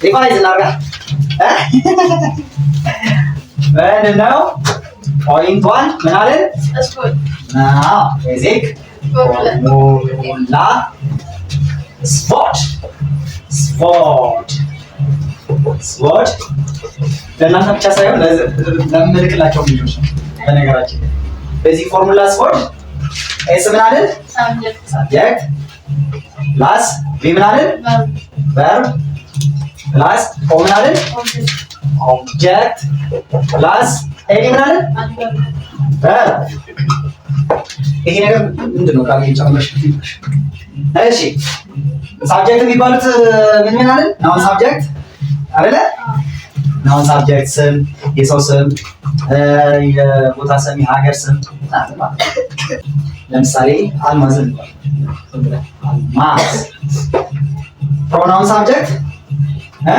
Revise እናርጋ። ምንድን ነው point one? ምን አለን? Basic formula SVOT SVOT SVOT ለእናንተ ብቻ ሳይሆን ለምልክላቸው ልጆች ነው። በነገራችን ላይ basic formula SVOT S ምን አለን? Subject plus V ምን አለን? Verb plus O ምን አለን? Object plus AD ምን አለን? Verb። ይሄ ነገር ምንድን ነው? ቃል ጨምረሽ። እሺ፣ subject የሚባሉት ምን ምን አለን? Noun subject አይደለ? Noun subject ስም፣ የሰው ስም፣ የቦታ ስም፣ የሀገር ስም ማለት ነው። ለምሳሌ አልማዝ እንበል። አልማዝ። Pronoun subject እ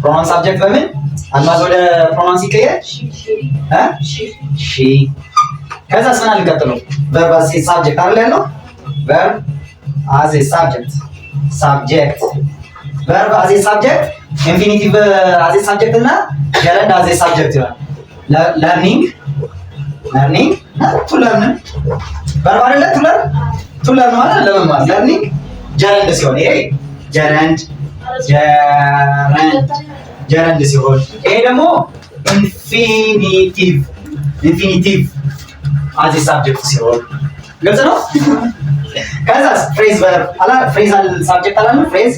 pronoun subject በምን አልማዝ ወደ pronoun ሲቀየር እ she። ከዛስ ምን አለ ቀጥሎ? Verb as a subject አይደል ያለው? Verb as a subject፣ subject፣ verb as a subject፣ infinitive as a subject እና gerund as a subject ይላል። Learning፣ learning፣ to learn verb አይደለ? To learn፣ to learn ማለት ለመማር። Learning gerund ሲሆን፣ ይሄ gerund፣ gerund፣ gerund ሲሆን ይሄ ደግሞ infinitive፣ infinitive as a subject ሲሆን ግልጽ ነው። ከዛስ phrase verb አላ phrasal subject አላለም? Phrase፣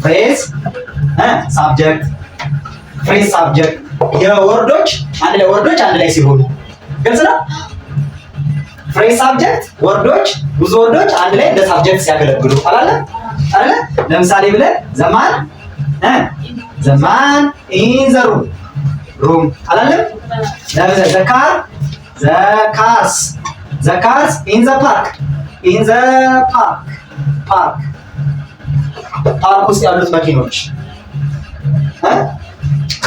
phrase subject፣ phrase subject የ word ኦች አንድ ላይ፣ word ኦች አንድ ላይ ሲሆኑ ግልጽ ነው። Phrase subject word ኦች፣ ብዙ word ኦች አንድ ላይ እንደ subject ሲያገለግሉ አላለ አይደለ? ለምሳሌ ብለን the man፣ the man in the room፣ room አላለም? ለምሳሌ the car፣ the cars፣ the cars in the park፣ in the park፣ park፣ ፓርክ ውስጥ ያሉት መኪኖች።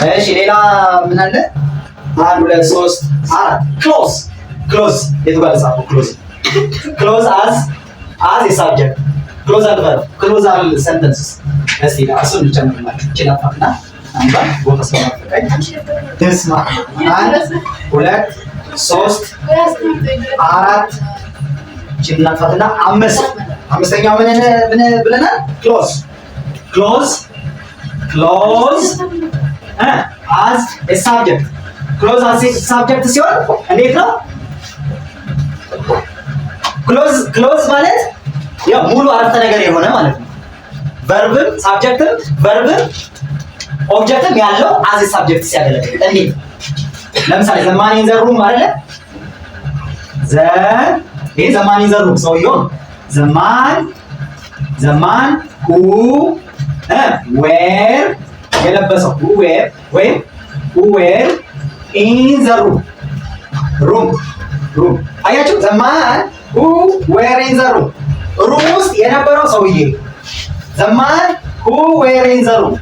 እሺ፣ ሌላ ምን አለ? አንድ፣ ሁለት፣ ሶስት፣ አራት። Clause፣ clause የቱ ጋር ልጻፈው? Clause፣ clause as a subject፣ clausal verb፣ clausal sentences። እስቲ እሱን እንጨምርላችሁ። እቺ ላጥፋትና አንዷን ቦታ ስለማፈቀኝ ትስማ። አንድ፣ ሁለት፣ ሶስት፣ አራት። እቺን እናጥፋትና አምስት። አምስተኛው ምን ምን ብለናል? Clause፣ clause፣ clause as a subject። Clause as a subject ሲሆን እንዴት ነው? Clause፣ clause ማለት ያው ሙሉ አረፍተ ነገር የሆነ ማለት ነው። Verb ም subject ም verb ም object ም ያለው as a subject ሲያገለግል እንዴት? ለምሳሌ the man in the room አይደለ? The ይሄ the man in the room ሰውየው ነው። The man፣ the man who wear የለበሰው፣ who wear ወይም who wear in the room፣ room፣ room። አያችሁ፣ the man who wear in the room፣ room ውስጥ የነበረው ሰውዬ። The man who wear in the room፣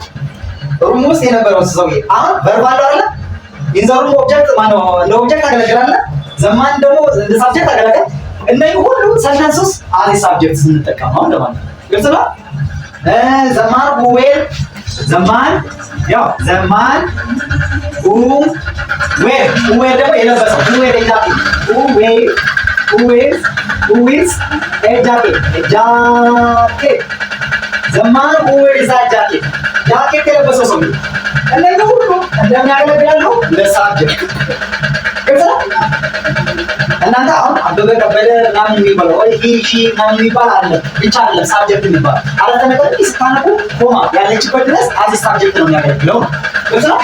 room ውስጥ የነበረው ሰውዬ። አሁን verb አለው አይደለ? In the room object ማነው? እንደ object አገለግላለ። The man ደግሞ እንደ subject አገለገል። እነዚህ ሁሉ sentence ውስጥ as subject ስንጠቀመው እንደማለት ነው። ግልጽ ነው። The man who wear፣ the man፣ ያው the man who wear፣ who wear ደግሞ የለበሰው፣ who wear a jacket፣ who wear፣ who wears፣ who wears a jacket፣ a jacket፣ the man who wears a jacket፣ ጃኬት የለበሰው ሰው። እነዚህ ሁሉ እንደሚያገለግላሉ ለ subject። ግልጽ ነው። እናንተ አሁን አበበ ከበደ ምናምን የሚባለው ወይ he፣ she ምናምን የሚባል አለ ብቻ አይደለም subject የሚባል። አረፍተ ነገር ስታነቡ comma ያለችበት ድረስ as a subject ነው የሚያገለግለው ነው። ግልጽ ነው።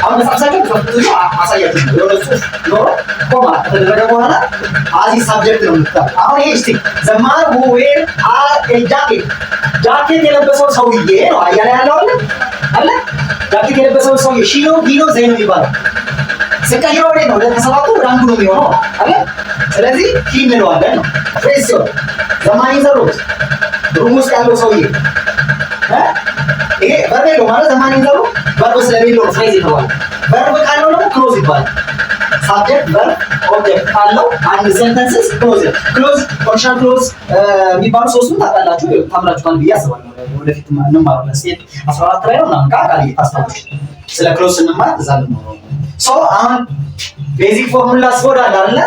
አሁን መጽሐፍ ሳይሆን ብዙ አሳያችሁ ነው። የሆነ ጽሑፍ ኖሮ comma ከተደረገ በኋላ as a subject ነው የምትባል። አሁን ይሄ እስቲ the man who wear a jacket፣ ጃኬት የለበሰው ሰውዬ ነው አያለ ያለው አለ አለ። ጃኬት የለበሰው ሰውዬ she ነው፣ he ነው፣ they ነው የሚባለው? ስንቀይረው ወዴት ነው? ከሰባቱ ወደ አንዱ ነው የሚሆነው አይደል? ስለዚህ he እንለዋለን ነው። Phrase ሲሆን the man in the room፣ room ውስጥ ያለው ሰውዬ። ይሄ verb የለው ማለት the man in the room verb ስለሌለው ነው phrase የተባለው። Verb ካለው ደግሞ clause ይባላል። Subject፣ verb፣ object ካለው አንድ sentences clause፣ clause፣ conditional clause የሚባሉ ሶስቱን ታውቃላችሁ፣ ተምራችኋል ብዬ አስባለሁ። ወደፊት እንማራለን። Step 14 ላይ ነው ምናምን ቃል ታስታውሽ ስለ clause ስንማር እዛ ልንኖረው። So አሁን basic formulas for አለ አይደለ?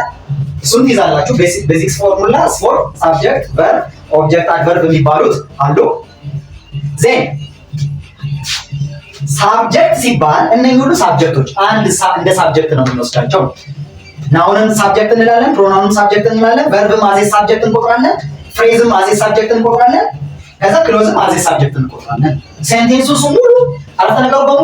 እሱን ትይዛላችሁ። Basic formulas for subject፣ verb፣ object፣ adverb የሚባሉት አሉ። Then subject ሲባል እነኚህ ሁሉ subject ኦች አንድ እንደ subject ነው የምንወስዳቸው። Noun ን subject እንላለን፣ pronoun ን subject እንላለን፣ verb ም as a subject እንቆጥራለን፣ phrase ም as a subject እንቆጥራለን፣ ከዛ clause ም as a subject እንቆጥራለን። Sentence ኡ ሙሉ አረፍተ ነገሩ በሙሉ